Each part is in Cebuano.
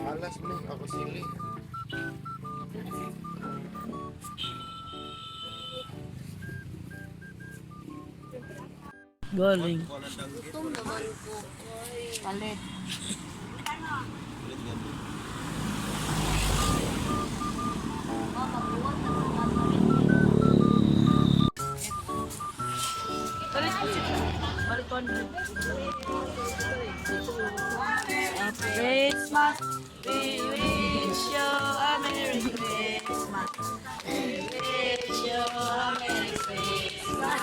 Alas mi, ako sili. Galing. Palit. Christmas, we wish you a Merry Christmas. We wish you a Merry Christmas.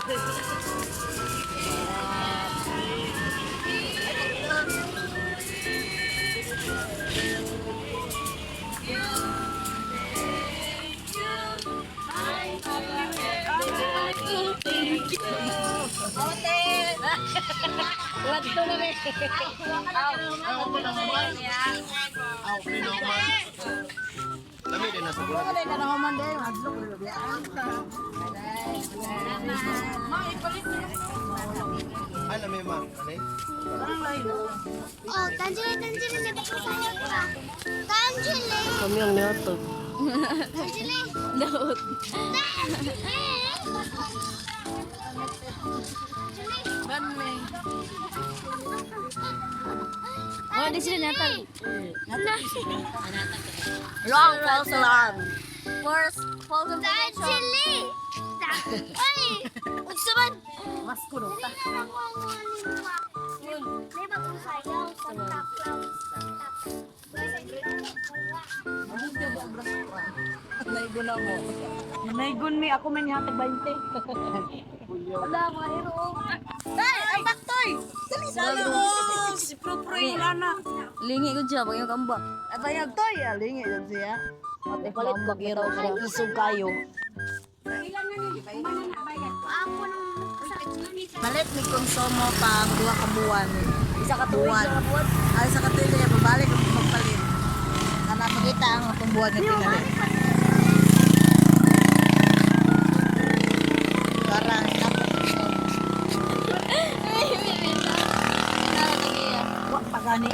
What to na rin? Ako pa naman. Ako pa naman. Lami din nasa bulan. Wala ka naman din. Hadlok na biyaan. Ay, lami ma. Ano? Oh, Tanjili, Tanjili, nagpapasayang ka. Tanjili! Kami ang nihatag. Tanjili! Daot. Tanjili! Tanjili! Banme. Oh, di sila natag. Wrong, false alarm. First, false information. Tanjili! Ay! Unsa man? Mas kuno ta. May bagong sayaw, Santa Claus, Santa Naigo na mo. Manaygon mi, ako man nihatag 20. Wala, mga hero. Ay, ay, baktoy! Dali oh, si Proproy wala na. Lingi ko siya, pag yung kamba. Atayag toy, alingi jud siya. Palit ko giro kay isog kayo. Ako nung Palit mi konsumo pang duha ka buwan. Isa ka tuig, buwan. Ay, sa ka tuig kaya babalik ang magpalit. Kana makita ang atong buwan nga pinalit. Para Wa pa gani.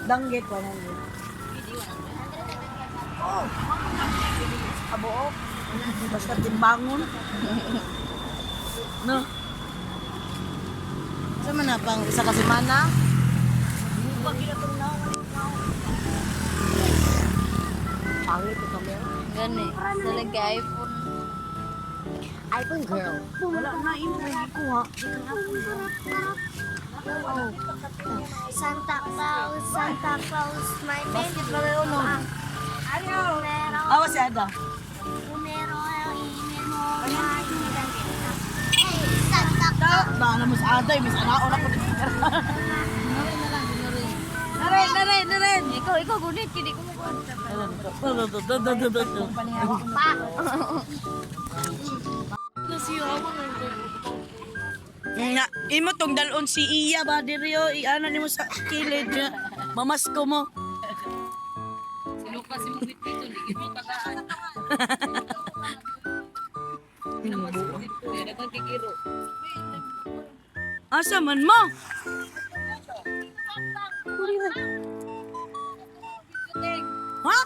Danggit wa man. Oh. Abuok. Basta timbangon. No. Sa man na pang isa ka semana? Pangit ito camera. Gani. Talaga iPhone. iPhone girl. Wala na imo may gikuha. Santa Claus, Santa Claus, my Basket na kayo no. Numero, Awa si Ada. numero, email mo, Hey, Santa Claus. Na na mo sa Ada, mas anaon ako. Naren, naren, naren. Ikaw, ikaw, gunit. Hindi ko mukuha. Pa. Nga, imo tong dalon si Iya ba diri oh, iana nimo sa kilid niya. Mamasko mo. Sino kasi mo dito, hindi mo tagaan. Asa man mo? Ha?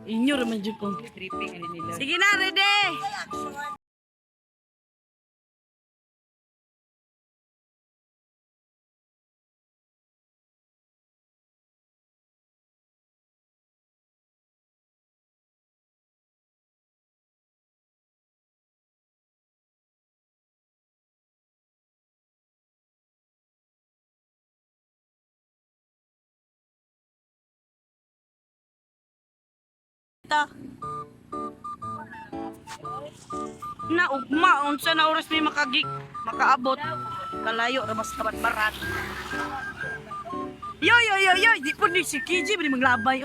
Inyo raman jud ko. Sige na, ready. Ta. Na ugma unsa na oras may makagik makaabot kalayo ra mas kabat barat. Yo yo yo yo, di po ni si KJ ni maglabay.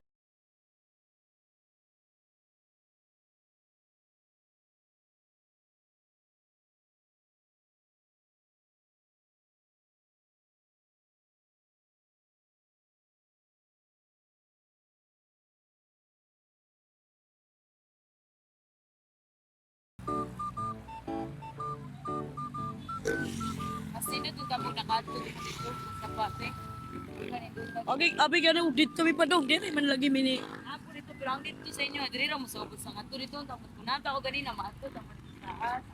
Kasi na doon kamo nakadto dito sa pate. Okay, abi gani og dito mi padong diri man lagi mini. Apo dito pero ang dito sa inyo diri ra mo sa sa ngadto dito tapos kunanta ko ganina maadto tapos taas.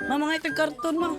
Ma mga itong karton ma.